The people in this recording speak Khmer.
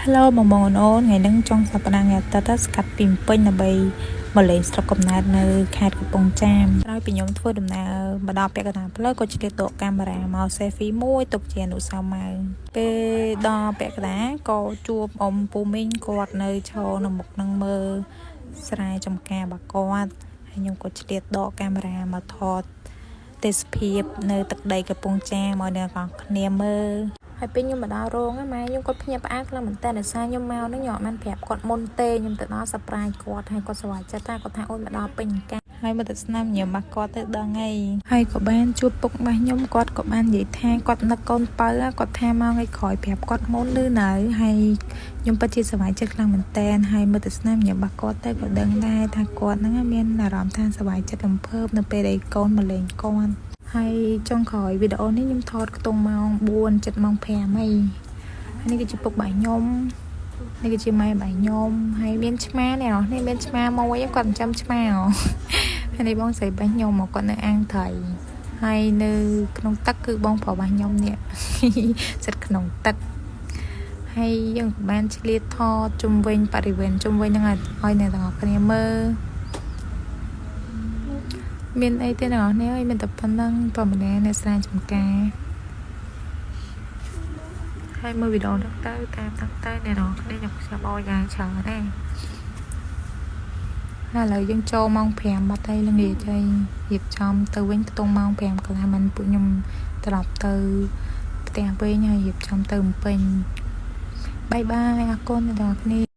Hello បងប្អូនអូនថ្ងៃហ្នឹងចុងសប្តាហ៍ថ្ងៃអាទិត្យស្កាត់ពីភ្នំពេញដើម្បីមកលេងស្រុកកំណើតនៅខេត្តកំពង់ចាមក្រោយពីខ្ញុំធ្វើដំណើរមកដល់ពាក់កណ្ដាលផ្លូវក៏ឆ្លៀតដកកាមេរ៉ាមក selfie មួយទុកជាអនុស្សាវរីយ៍ពេលដល់ពាក់កណ្ដាលក៏ជួបអ៊ំពូមីងគាត់នៅឈរនៅមុខនឹងមើលស្រែចំការរបស់គាត់ហើយខ្ញុំក៏ឆ្លៀតដកកាមេរ៉ាមកថតទេសភាពនៅទឹកដីកំពង់ចាមឲ្យអ្នកទាំងអស់គ្នាមើលហើយពេលខ្ញុំមកដល់រោងម៉ែខ្ញុំគាត់ភ្ញាក់ផ្អើលខ្លាំងមែនតើដោយសារខ្ញុំមកហ្នឹងខ្ញុំអត់បានប្រាប់គាត់មុនទេខ្ញុំទៅដល់ surprise គាត់ហើយគាត់សប្បាយចិត្តថាគាត់ថាអូនមកដល់ពេញការហើយមកទៅស្នាមញញឹមរបស់គាត់ទៅដឹងហើយហើយក៏បានជួបពុករបស់ខ្ញុំគាត់ក៏បាននិយាយថាគាត់នឹកកូនពៅគាត់ថាមកថ្ងៃក្រោយប្រាប់គាត់មុនឬនៅហើយខ្ញុំពិតជាសប្បាយចិត្តខ្លាំងមែនតើហើយមើលទៅស្នាមញញឹមរបស់គាត់ទៅក៏ដឹងដែរថាគាត់ហ្នឹងមានអារម្មណ៍ថាសប្បាយចិត្តរំភើបនៅពេលដែលកូនមកលេងគាត់ហើយចុងក្រោយវីដេអូនេះខ្ញុំថតខ្ទង់ម៉ោង4ចិត្តម៉ោង5ហើយហើយនេះគឺជាពុករបស់ខ្ញុំនេះគឺជាម៉ែរបស់ខ្ញុំហើយមានឆ្មានេះនេះមានឆ្មាមួយគាត់ចិញ្ចឹមឆ្មាហើយនេះបងស្រីរបស់ខ្ញុំមកគាត់នៅអាងត្រីហើយនៅក្នុងទឹកគឺបងប្រុសរបស់ខ្ញុំនេះសិតក្នុងទឹកហើយយើងក៏បានឆ្លៀតថតជុំវិញបរិវេណជុំវិញហ្នឹងឲ្យអ្នកទាំងអស់គ្នាមើលមានអីទេអ្នកនរគ្នាអើយមានតែប៉ុណ្្នឹងប្រហែលអ្នកស្រែចំការហើយមើលវីដេអូហ្នឹងទៅតាមហ្នឹងទៅអ្នកនរគ្នាខ្ញុំខ្ញុំអោយយ៉ាងច្រើនណាហើយឥឡូវយើងចូលម៉ោង5បាត់ហើយល្ងាចហើយរៀបចំទៅវិញខ្ទង់ម៉ោង5កន្លះមិនពួកខ្ញុំត្រឡប់ទៅផ្ទះវិញហើយរៀបចំទៅភ្នំពេញ bye bye អរគុណអ្នកនរគ្នា។